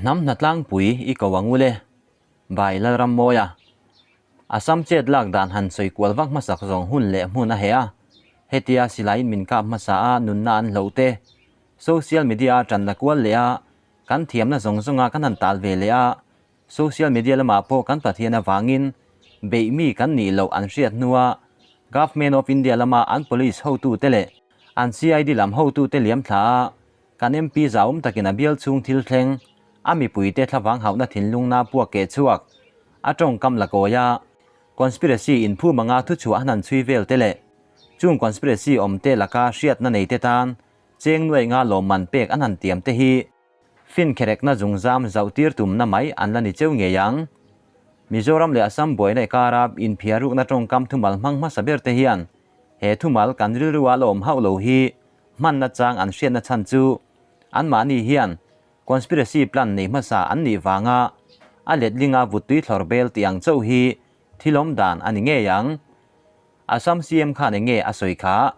Hnam hnatlangpui i ko ang ule, By Lalrammawia. Assam chet lak dan han sawi kual vak hmasak zawng hun leh hmun a heh a, hetia silaiin min kap hmasa a nunna an hloh te, social media a tan la kual leh a, kan thiamna zawng zawnga kan han tal ve leh a, social media lamah pawh kan Pathian avangin beih mi kan nih loh an hriat hnua Government of India lama an police hotute leh an CID lam hotute liam thla a, Kan MP zahawm takin a bial chhung thil thleng, a mipuite thlavang hauhna thinlungna puak keh chhuak, a tawngkam la kawi a, conspiracy inphum anga thuchhuah an han chhui vel te leh chung conspiracy awmte laka hriatna neite tan cheng nuaih nga lawmman pek an han tiam te hi finkherekna zungzam zauh tir tumna mai an la ni cheu ngei ang. Mizoram leh Assam buaina ikara inphiarukna tawngkam thumal hmang hmasa ber te hian he thumal kan rilru a la awm hauh lo hi Hmanna chang an hriatna chhan chu anmahni hian conspiracy plan nei hmasa an nih vanga a letlinga vuttui thlawr bel tih ang chauh hi thil awm dan a ni ngei ang. Assam CM khan eng nge a sawi kha?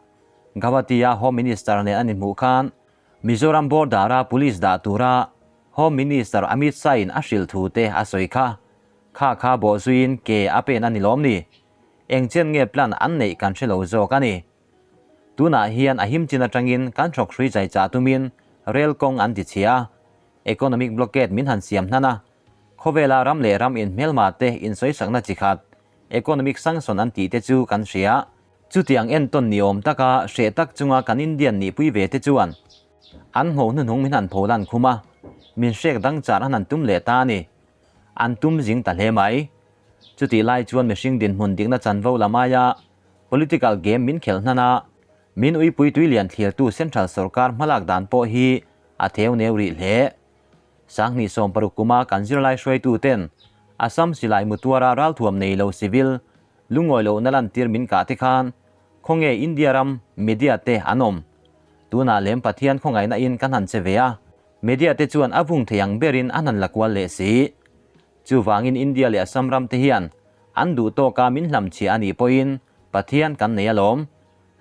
Gauhati-a Home Minister nen an inhmuh khan Mizoram border-a police dah tura Home Minister Amit Shah-in a hrilh thu te a sawi kha. Kha kha bawhzuiin ke a pen a ni lawm ni? Eng chen nge plan an neih kan hre lo zawk a ni. Tunah hian a him chin atangin kan hrawk hrui chai chah tumin rel kawng an ti chhia a, economic blockade min han siam hnan a, khawvela ram leh ram inhmelma te insawisakna chi khat economic sanction an tih te chu kan hria. Chutiang entawn ni awm taka hreh tak chunga kan Indian nihpui ve te chuan an ngho hnuhnung min han pholan khum a, min hrek dang char an han tum leh ta a ni. An tum zing ta hle mai. Chutih lai chuan mihring dinhmun dikna chanvo lam aia Political game min khelh hnan a, min uipui tuilian thlirtu Central sawrkar hmalak dan pawh hi a theu neu rih hle. Sanghnih 60 kuma kan zirlai hruaitu ten Assam silai mutuara ralthuam nei lo civil lungawi lohna lantir min kah te khan khawnge India ram media te an awm? Tunah lem Pathian khawngaihna in kan han che ve a, media te chuan a vung thei ang berin an han la kual leh si. Chuvangin India leh Assam ram te hian an duh tawka min hlamchhiah a nih pawhin Pathian kan nei alawm.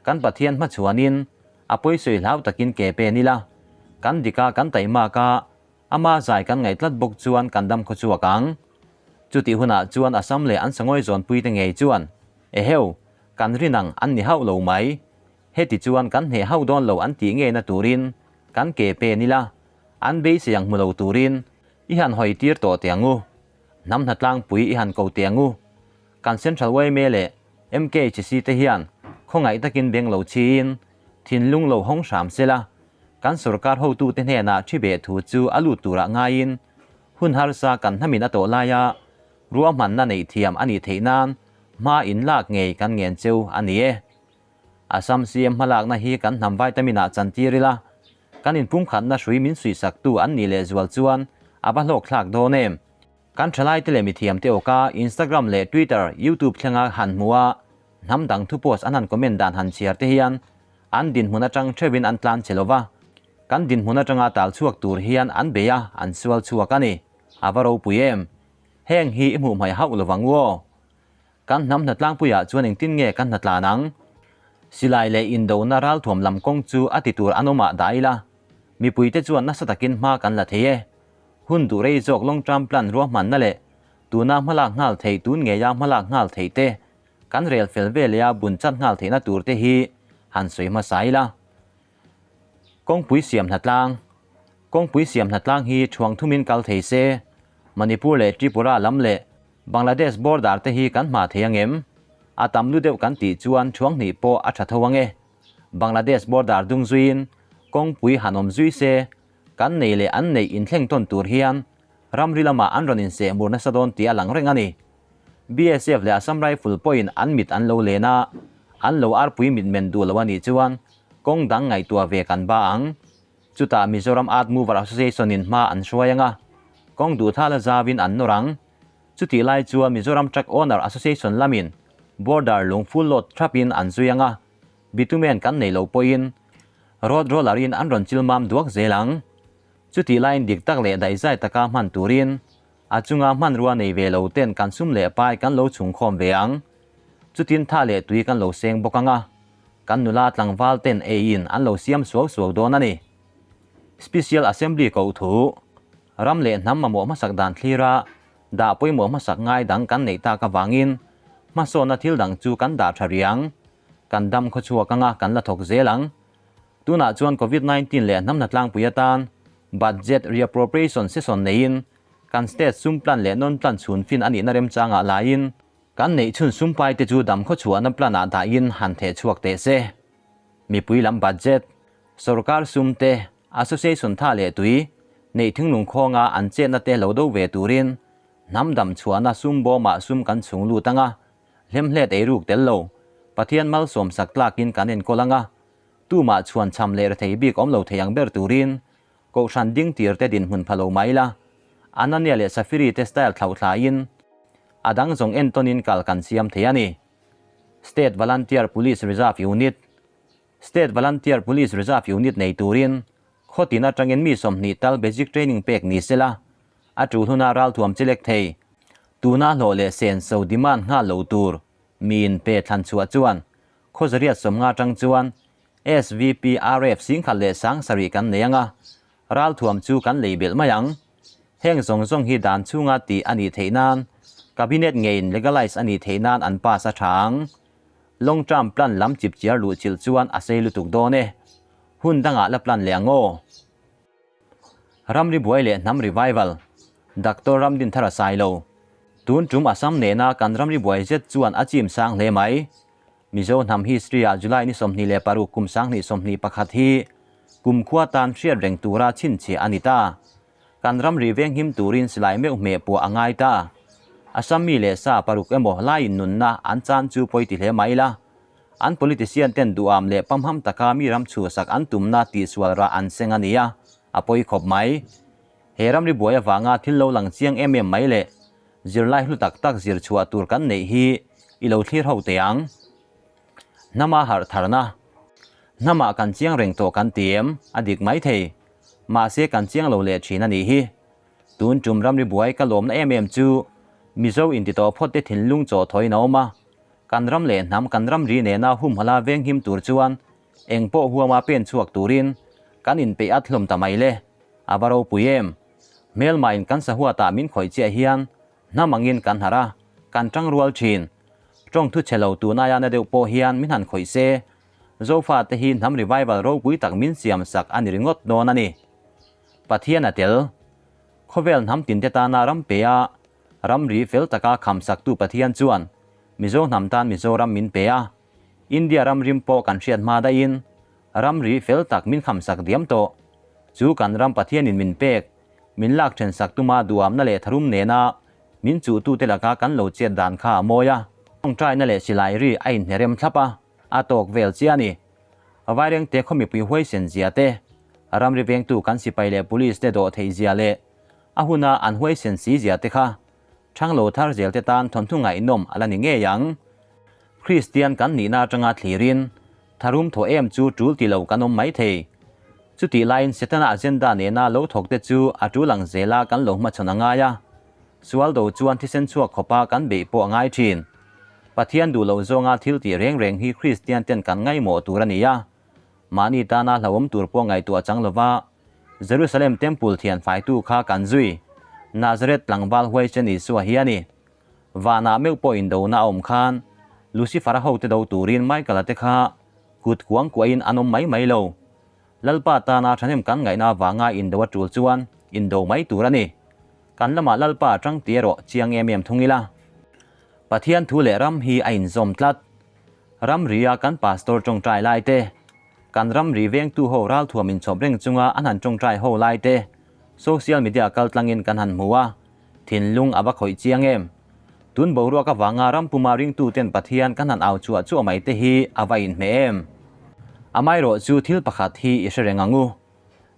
Kan Pathian hmachhuanin a pawisawi hlau takin ke pen ila, kan dika kan taihmak a, ama zai kan ngaih tlat bawk chuan kan dam khaw chhuak ang. Chutih hunah chuan Assam leh an sangawi zawnpui te ngei chuan, Eheu, kan rin ang an ni hauh lo mai. Heti chuan kan hneh hauh dawn lo an tih ngeina turin kan ke pen ila, an beisei ang hmu lo turin I han hawi tir tawh teh ang u. Hnam hnatlangpui i han ko teh ang u. Kan Central yma leh MKHC te hian khawngaih takin beng lo chhiin thinlung lo hawng hram sela, kan sorkar hotute hnenah thi beh thu chu a lut turah ngaiin hun harsa kan hnamin a tawh laia ruahmanna neih thiam a nih theih nan hma in lak ngei kan ngen cheu a ni e. Assam CM hmalakna hi kan hnam vitamin ah chantir ila, Kan inpumkhatna hrui min suihsaktu an nih leh zual chuan a va hlawkthlak dawn em? Kan thalaite leh mithiamte awka Instagram leh Twitter, YouTube thlenga han hmu a, hnam dang thu post an han comment dan han chhiar te hian an dinhmun atang theuhin an tlan che lova, kan dinhmun atanga tal chhuak tur hian an bei a, an sual chhuak a ni. A va ropui em? Heng hi i hmuh hmaih hauh lovang u aw. Kan hnam hnatlangpuiah chuan engtin nge kan hnatlan ang? Silai leh indona ralthuam lam kawng chu a ti tur an awmah dah ila, mipuite chuan nasa takin hma kan la thei e. Hun duh rei zawk long term plan ruahmanna leh tuna hmalak nghal theih tun ngeia hmalak nghal theih te, kan rel fel veleh a bun chat nghal theihna tur te hi han sawi hmasa ila. Kawngpui siam hnatlang Kawngpui siam hnatlang hi thuang thumin kal thei se, Manipur leh Tripura lam leh Bangladesh border te hi kan hma thei ang em? A tam lu deuh kan tih chuan thuang hnih pawh a tha tho ang e. Bangladesh border dung zuiin kawngpui han awm zui se, kan nei leh an neih inthleng tawn tur hian ramri lamah an rawn inseh mur nasa dawn tih a lang reng a ni. BSF leh Assam Rifle pawhin an mit an lo len a, an lo arpui mit men duh lo a nih chuan kawng dang ngaihtuah ve kan ba ang. Chutah Mizoram Earth Mover Association-in hma an hruai ang a, kawng duhthala zauin an nawr ang. Chutih lai chuan Mizoram Truck Owner Association lamin border lung full load thlapin an zui ang a, bitumen kan nei lo pawhin road roller-in an rawn chil mam duak zel ang. Chutih laiin dik tak leh daihzai taka hman turin a chunga hmanrua nei ve lo ten kan sum leh pai kan lo chhungkhawm ve ang. Chutin tha leh tui kan lo seng bawk ang a, kan nula tlangval ten eiin an lo siam suau suau dawn a ni. Special Assembly koh thu. Ram leh hnam mamawh hmasak dan thlira dah pawimawh hmasak ngai dang kan neih tak avangin hmasawnna thil dang chu kan dah tha riang. Kan dam khawchhuak anga kan la thawk zel ang. Tunah chuan Covid 19 leh hnam hnatlangpui atan Budget Reappropriation Session neiin kan state sum plan leh non plan chhun fin a nihna remchangah laiin kan neih chhun sumpai te chu dam khawchhuahna plan ah dahin han theh chhuak teh se. Mipui lam budget, sorkar sum te, association tha leh tui, neih thinglung khawnga an chetna te lo do ve turin hnam dam chhuahna sum bawmah sum kan chhung lut anga hlemhlet eiruk tel lo Pathian malsawm sak tlakin kan enkawl anga tumah chhuan cham leh rethei bik awm lo thei ang ber turin Kohhran ding tir te dinhmun pha lo mai la, Anania leh Safiri te style thlauh thlaiin a dang zawng entawnin kal kan siam thei a ni. State Volunteer Police Reserve Unit State Volunteer Police Reserve Unit nei turin khawtin atangin mi 20 tal basic training pek ni sela, a tul huna ralthuam chelek thei, tuna hlawh leh senso demand nghal lo tur miin pe thlan chhuah chuan khaw 150 atang chuan SVPRF 17,000 kan nei anga, ralthuam chu kan lei belh mai ang. Heng zawng zawng hi dan chhunga tih a nih theih nan, Cabinet ngeiin legalise a nih theih nan an pass a tha ang. Long term plan lam chip chiar luh chilh chuan a sei lutuk dawn e. Hun dangah la plan leh ang aw. Ramri buai leh hnam revival, Doctor Ramdinthara Sailo. Tun tum Assam nena kan ramri buai zet chuan a chim sang hle mai. Mizo hnam history ah July ni 26 kum 2021 hi kumkhua tan hriat reng tura chhinchhiah a ni ta. Kan ramri venghim turin silai meuh hmeh puah a ngai ta. Assam mi leh sa paruk emaw laiin nunna an chan chu pawi ti hle mai la. An politician ten duham leh pamham taka mi ram chhuhsak an tumna tihsual rah an seng a nia, a pawi khawp mai. He ramri buai avanga thil lo lang chiang em em mai leh zirlai hlu tak tak zir chhuah tur kan neih hi i lo thlir ho teh ang. Hnama harh tharna. Hnamah kan chiang reng tawh kan ti em? A dik mai thei. Mahse kan chiang lo leh thin a nih hi. Tun tum ramri buai ka lawmna em em chu Mizo inti tawh phawt te thinlung chaw thawiin a awm a. Kan ram leh hnam kan ramri nena humhala venghim tur chuan eng pawh huama pen chhuak turin kan inpeih at hlawm ta mai le. A va ropui em? Hmelmain kan sahuatah min khawih chiah hian hnam angin kan harh a, kan tang rual thin. Tawng thu chhe lo tun aia na deuh pawh hian min han khawih se, Zofa te hi hnam revival ropui tak min siam sak a ni ringawt dawn a ni. Pathian a tel. Khawvel hnam tinte tana ram pe a, ramri fel taka kham saktu Pathian chuan Mizo hnam tan Mizoram min pe a, India ram rim pawh kan hriat hma daihin ramri fel tak min kham sak diam tawh. Chu kan ram Pathianin min pek, min lak then sak tuma duhamna leh tharum nena min chuhtute laka kan lo chet dan kha a mawi a. Tawngtaina leh silai ri a inhnerem thlap a, a tawk vel chiah a ni. Vairengte khaw mipui huaisen zia te, ramri vengtu kan sipai leh police te dawh theih zia leh a huna an huaisen si zia te kha Thanglo thar zel te tan thawmhnu ngaihnawm a la ni ngei ang. Kristian kan nihna atanga thlirin tharum thaw em chu tul ti lo kan awm mai thei. Chutih laiin Setana agenda nena lo thawk te chu a tul ang zela kan lo hmachhawn a ngai a. Sual do chuan thisen chhuak khawpa kan beih pawh a ngai thin. Pathian duh loh zawnga thil tih reng reng hi Kristian ten kan ngaihmawh tur a ni a. Mahni tana hlauhawm tur pawh ngaihtuah chang lova Jerusalem Temple thian faitu kha kan zui. Nazareth tlangval huaisen Isua hi a ni. Vanah meuh pawh indona a awm khan Lucifer-a hote do turin Michael-a te kha kut kuang kuahin an awm mai mai lo. Lalpa tana thahnem kan ngaihna avanga indo a tul chuan indo mai tur a ni. Kan lamah Lalpa atang ti erawh chiang em em thung ila. Pathian thu leh ram hi a inzawm tlat. Ramria kan pastor tawngtai lai te, kan ramri vengtu ho ralthuam inchhawp reng chunga an han tawngtai ho lai te, social media kal tlangin kan han hmu a, thinlung a va khawih chiang em? Tun boruak avanga ram puma ringtuten Pathian kan han au chhuah chhuah mai te hi a va inhmeh em? Amaherawh chu thil pakhat hi i hre reng ang u.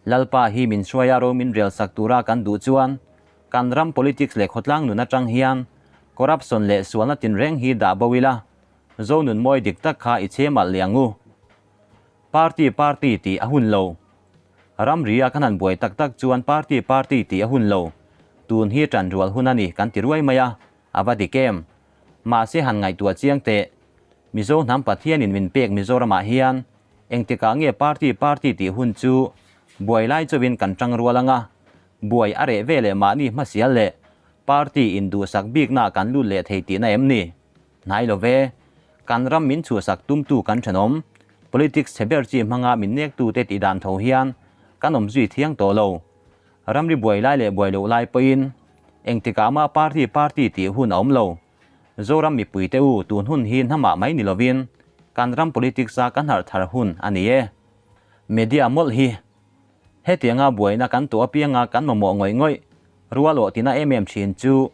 Lalpa hi min hruaia ro min rel sak tura kan duh chuan kan ram politics leh khawtlang nun atang hian corruption leh sualna tinreng hi dah bo ila, Zo nun mawi dik tak kha i chhe malh leh ang u. Party party tih a hun lo. Ramri a kan han buai tak tak chuan party party tih a hun lo. Tun hi tan rual hun a ni kan ti ruai mai a, a va dik em? Mahse han ngaihtuah chiang teh. Mizo hnam Pathianin min pek Mizoramah hian engtikah nge party party tih hun chu buai lai chauhin kan tang rual ang a, Buai a reh ve leh mahni hmasial leh party induhsak bikna kan lut leh thei tihna em ni? Hnai lo ve. Kan ram min chhuahsak tumtu kan thenawm. Politics chhe ber chi hmanga min nektute tih dan tho hian kan awm zui thiang tawh lo. Ramri buai lai leh buai loh lai pawhin engtikah mah party party tih hun a awm lo. Zoram mipuite u tun hun hi hnamah mai ni lovin kan ram politics a kan harh thar hun a ni e. Media mawlh hi hetianga buaina kan tuah apianga kan mamawh ngawih ngawih rual awh tina em em thin chu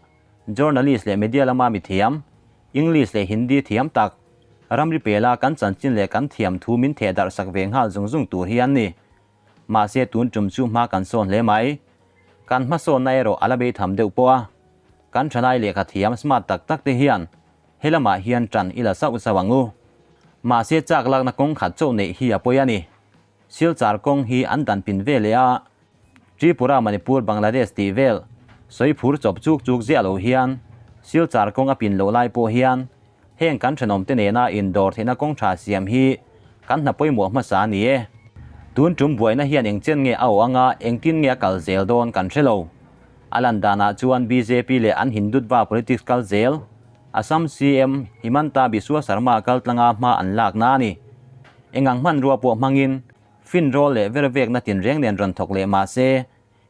journalist leh media lama mithiam, English leh Hindi thiam tak, ramri pela kan chanchin leh kan thiam thu min theh darh sak ve nghal zung zung tur hi an ni. Mahse tun tum chu hma kan sawn hle mai. Kan hmasawnna erawh a la bei tham deuh pawh a. Kan thalai lehkha thiam smart tak tak te hian he lamah hian tan i la sauh sauh ang u. Mahse chak lakna kawng khat chauh neih hi a pawi a ni. Silchar kawng hi an dan pin ve leh a, Tripura, Manipur, Bangladesh tih vel sawi phur chawp chuk chuk ziah lo hian Silchar kawng a pin loh lai pawh hian Heng kan thenawmte nena indawr theihna kawng tha siam hi kan hna pawimawh hmasa a ni e. Tun tum buaina hian engchen nge a awh anga engtin nge a kal zel dawn kan hre lo. A lan danah chuan bjp leh an Hindutva politics kal zel, Assam CM Himanta Biswa Sarma kal tlanga hma an lakna a ni. Engang hmanrua pawh hmangin finrawl leh vervekna tinreng nen rawn thawk leh mahse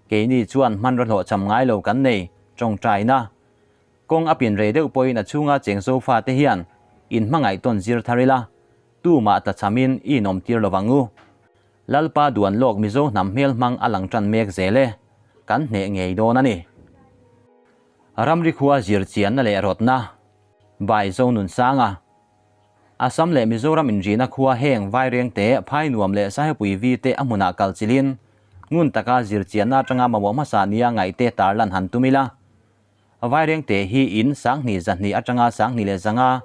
keini chuan hmanraw hlawhchham ngai lo kan nei tawngtaina. Kawng a pin rei deuh pawhin a chhunga cheng sofa te hian in hmangaih tawn zir thar ila, tumah tlachhamin i inawm tir lo vang u. Lalpa duan lawk Mizo hnam hmel hmang a lang tan mek zel e, kan hneh ngei dawn a ni. Ramri khua zir chianna leh rawtna, Bai Zonunsanga. Assam leh Mizoram inrihna khua heng Vaireng te, Phainuam leh Sahepui vi te a hmunah kal chilhin ngun taka zir chianna atanga mamawh hmasa nia ngaihte tarlan han tum ila. Vairengte hi in 2000 200 atanga 2100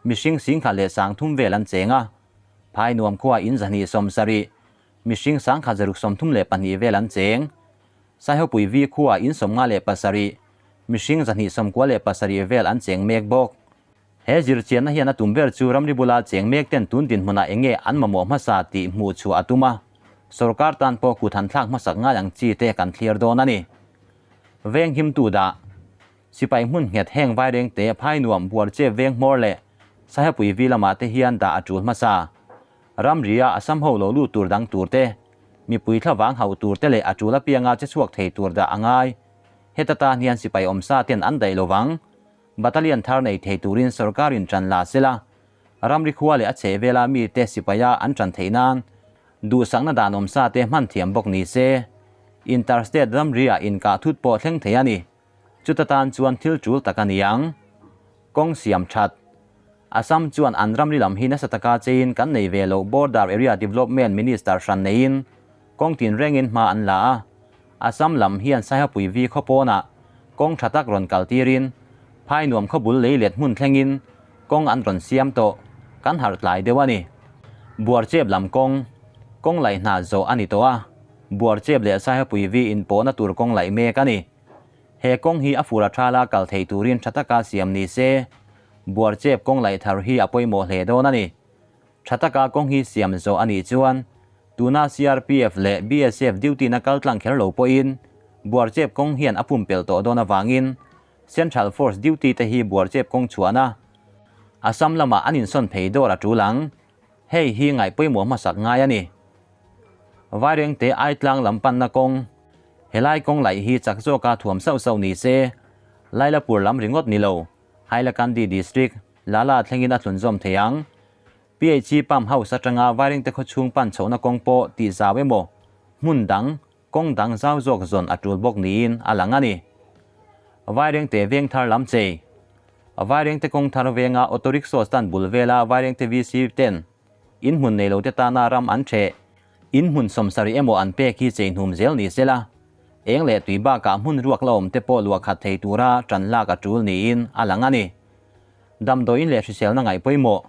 mihring 10,000 leh 3000 vel an cheng a. Phainuam khua in 270, mihring 1632 vel an cheng. Saihawpui vi khua in 57, mihring 297 vel an cheng mek bawk. He zirchianna hian a tum ber chu ramri bula cheng mek ten tun dinhmunah eng nge an mamawh hmasa tih hmuh chhuah a tum a, sorkar tan pawh kut han thlak hmasak ngai ang chi te kan thlir dawn a ni. Veng himtu dah. Sipai hmun nghet heng vaireng te phai nuam buar che veng hmawr leh Sahepui vi lamah te hian dah a tul hmasa. Ramria Assam ho lo lut tur dang tur te, mipui thlavang hauh tur te leh a tul apianga che chhuak thei tur dah a ngai. Heta tan hian sipai awmsa ten an daih lovang. Battalion thar nei thei turin sorkarin ṭan la sela, ramri khua leh a chhehvela mite sipaia an ṭan theih nan duhsakna dan awmsa te hman thiam bawk ni se. Interstate ramri-ah inkah thut pawh thleng thei a ni. Chuta tan chuan thil ṭul tak a ni ang. Kawng siam ṭhat. Assam chuan an ramri lam hi nasa taka cheiin kan nei ve loh Border Area Development Minister hran neiin kawng tinrengin hma an la a. Assam lam hian Saihapui vi khaw pawnah kawng tha tak rawn kal tirin Phainuam khaw bul lei let hmun thlengin kawng an rawn siam tawh kan harh tlai deuh a ni. Buarchep lam kawng, kawng laih hna zawh a ni tawh a, Buarchep leh Saihapui vi inpawhna tur kawng laih mek a ni. He kawng hi a fur a thala kal thei turin tha taka siam ni se, Buarchep kawng laih thar hi a pawimawh hle dawn a ni. Tha taka kawng hi siam zawh a nih chuan tuna CRPF leh BSF duty na kal tlang kher lo pawhin Buarchep kawng hian a pumpelh tawh dawn avangin Central Force duty te hi Buarchep kawng chhuahna Assam lamah an insawn phei dawr a tul ang. Hei hi ngaih pawimawh hmasak ngai a ni. Vairengte Aitlang lam panna kawng, Helai kawng laih hi chak zawka thuam sauh sauh ni se, Lailapur lam ringawt ni lo, Hailakandi District, Lala thlengin a tlunzawm thei ang. PHE Pump House atanga Vairengte khawchhung pan chhohna kawng pawh tih zau emaw, hmun dang, kawng dang zau zawk zawn a tul bawk niin a lang a ni. Vairengte veng thar lam chei. Vairengte kawng thar venga Auto Rickshaw stand bul vela Vairengte VC ten in hmun nei lote tana ram an theh, in hmun 70 emaw an pek hi chei hnum zel ni sela, eng leh tui bakah hmun ruak la awm te pawh luah khat thei tura tan lak a tul niin a lang a ni. Damdawiin leh hriselna ngaih pawimawh.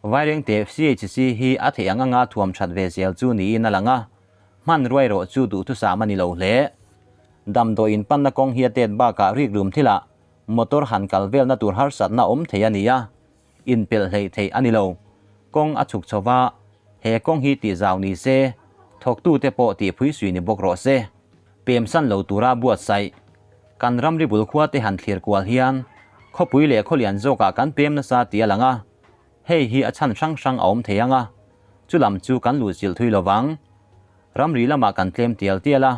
Vairengte CHC hi a theih ang anga thuam that ve zel chu niin a lang a, hman ruai rawh chu duhthusam a ni lo hle. Damdawiin panna kawng hi a tet bakah rikrum thilah motor han kal velna tur harsatna awm thei a ni a, inpelh hleih theih a ni lo. Kawng a chhuk chho va, he kawng hi tih zau ni se, thawktute pawh tih phuisui ni bawk rawh se. Pemsan lo tura buatsaih. Kan ramri bul khua te han thlir kual hian khawpui leh khawlian zawkah kan pem nasa tih a lang a, hei hi a chhan hrang hrang a awm thei ang a, chu lam chu kan luh chilh thui lovang. Ramri lamah kan tlem tial tial a,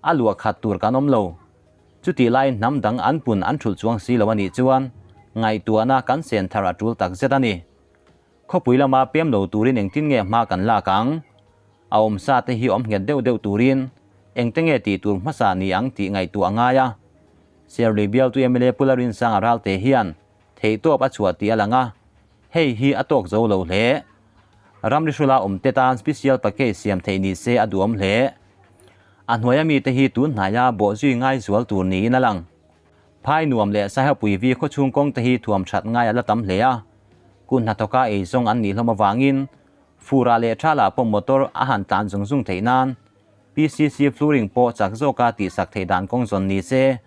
a luah khat tur kan awm lo. Chutih laiin hnam dang an pun an thulh chuang si lo a nih chuan ngaihtuahna kan sen thar a tul tak zet a ni. Khawpui lama pem lo turin engtin nge hma kan lak ang? A awmsa te hi awm nghet deuh deuh turin engte nge tih tur hmasa ni ang tih ngaihtuah a ngai a. Serlui bialtu mla Pu Lalrinsanga Ralte hian theihtawp a chhuah tih a lang a, hei hi a tawk zo lo hle. Ramri hrula awmte tan special package siam theih ni se a duhawm hle. A hnuaia mite hi tun hnaia bawhzui ngai zual tur niin a lang. Phai nuam leh Saihapuivi khawchhung kawngte hi thuam that ngai a la tam hle a, kun hnathawka eizawng an nih hlawm avangin Furah leh Thalah pawh motor a han tlan zung zung theih nan PCC flooring pawh chak zawka tihsak theih dan kawng zawn ni se.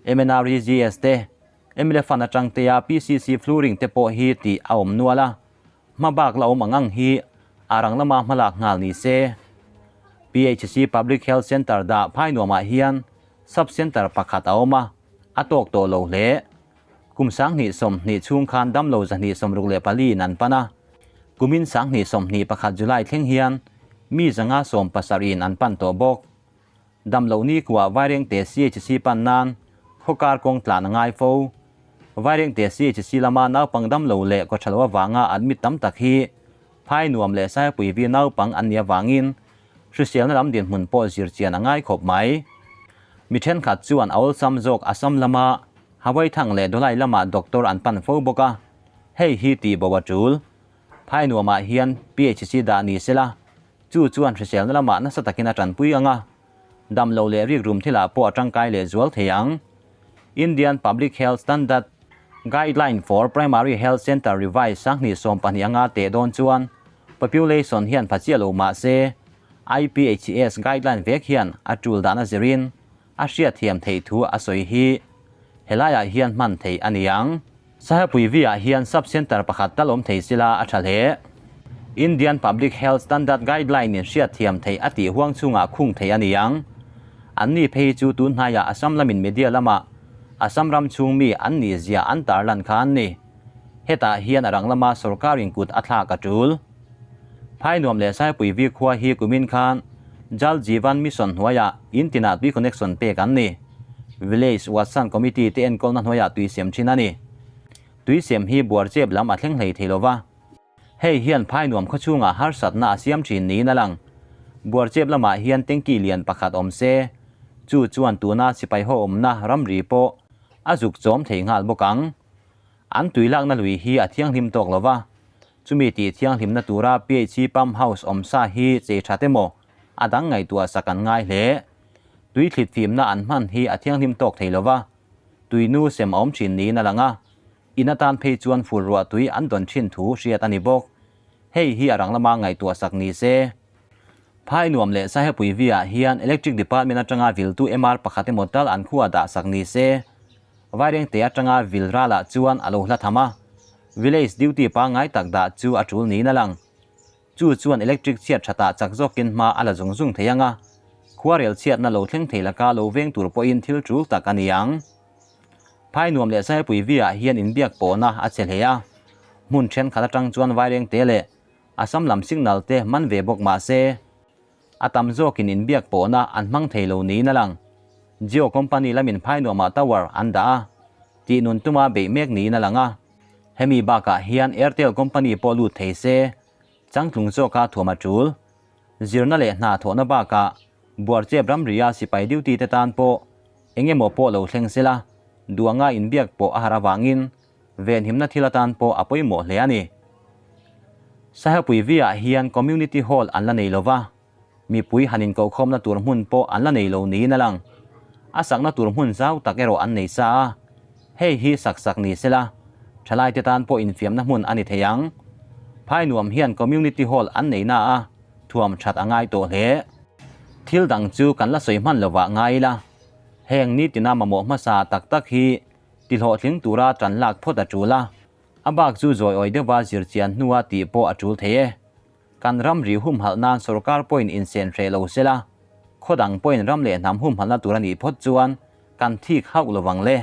MNREGS te, mla fund atang tea PCC flooring te pawh hi tih a awm nual a, hma bak la awm ang ang hi a rang lama hmalak nghal ni se. PHC Public Health Centre dah phai nuamah hian Sub Centre pakhat a awm a, a tawk tawh lo hle. Kum 2020 chhung khan damlo 264 in an pan a, kumin 2021 July thleng hian mi 170 in an pan tawh bawk. Damloh ni kuah Vairengte CHC pan nan khawkar kawng tlan a ngai fo. Vairengte CHC lama naupang damlo leh kawthalo avanga admit tam tak hi phai nuam leh Saipuivi naupang an nih avangin hriselna lam dinhmun pawh zir chian a ngai khawp mai. Mi thenkhat chuan a awlsam zawk Assam lama Hawaii thang leh Dawlai lamah doctor an pan fo bawk a, hei hi tih bo a tul. Phai nuamah hian PHC dah ni sela, chu chuan hriselna lamah nasa takin a tanpui ang a, damlo leh rikrum thilah pawh a tangkai leh zual thei ang. Indian Public Health Standard Guideline for Primary Health Centre Revised 2012 anga teh dawn chuan population hian pha chiah lo mah se, IPHS guideline vek hian a tul dahna zirin a hriatthiam theih thu a sawi hi helaiah hian hman theih a ni ang. Sahepui-ah hian sub-centre pakhat tal awm thei sila a tha hle. Indian Public Health Standard Guideline-in hriatthiam theih a tih huang chungah khung theih a ni ang. Anni phei chu tun hnaiah Assam lamin media lama Assam ram chhung mi an nih zia an tarlan kha an ni. Hetah hian a rang lama sorkarin kut a thlak a tul. Phai nuam leh Saipui vi khua hi kumin khan Jal Jeevan Mission hnuaiah in tinah tui connection pek an ni. Village Watsan Committee te enkawlna hnuaiah tui sem thin a ni. Tui sem hi buarchep lam a thleng hlei thei lova. Hei hian phai nuam khawchhungah harsatna a siam thin niin a lang. Buarchep lamah hian tanky lian pakhat awm se, chu chuan tuna sipai ho awmna ramri pawh a zuk chawm thei nghal bawk ang. An tui lakna lui hi a thianghlim tawk lo va, chumi tih thianghlimna tura PHC pump house awm sa hi chei that emaw a dang ngaihtuah sak an ngai hle. Tui thlit fimna an hman hi a thianghlim tawk thei lo va, tui nu sem a awm thin niin a lang a, in atan phei chuan fur ruah tui an dawn thin thu hriat a ni bawk. Hei hi a rang lama ngaihtuah sak ni se. Phai nuam leh Sahepui vi-ah hian Electric Department atanga viltu MR pakhat emaw tal an khuaa dah sak ni se. Vairengte atanga vil ralah chuan a lo hla tham a, village duty pangngai tak dah chu a tul niin a lang. Chu chuan electric chhiat thatah chak zawkin hma a la zung zung thei ang a, khuarel chhiatna lo thleng thei laka lo veng tur pawhin thil tul tak a ni ang. Phai nuam leh Saipui vi-ah hian inbiak pawhna a che hle a, hmun thenkhat atang chuan Vairengte leh Assam lam signal te man ve bawk mah se, A tam zawkin inbiak pawhna an hmang thei lo niin a lang. Jio company lamin phai nuamah tower an dah a, tih nun tuma beih mek niin a lang a. Hemi bakah hian Airtel company pawh lut thei se, changtlung zawka thuam a tul. Zirna leh hna thawhna bakah Buarchep ramria sipai duty te tan pawh eng emaw pawh lo thleng sela, duanga inbiak pawh a har avangin venhimna thil atan pawh a pawimawh hle a ni. Sahepui vi-ah hian Community Hall an la nei lo va, mipui han inkohkhawmna tur hmun pawh an la nei lo niin a lang. A sakna tur hmun zau tak erawh an nei sa a, hei hi sak sak ni sela, thalaite tan pawh infiamna hmun a ni thei ang. Phai nuam hian Community Hall an nei na a, thuam that a ngai tawh hle. Thil dang chu kan la sawi hman lovah ngai ila, heng nitina mamawh hmasa tak tak hi Ti hlawhtling tura tan lak phawt a tul a, a bak chu zawi awi deuha zir chian hnua tih pawh a tul thei e. Kan ramri humhalh nan sorkar pawhin insen hreh lo sela, Khaw dang pawhin ram leh hnam humhalhna tur a nih phawt chuan kan thik hauh lo vang le.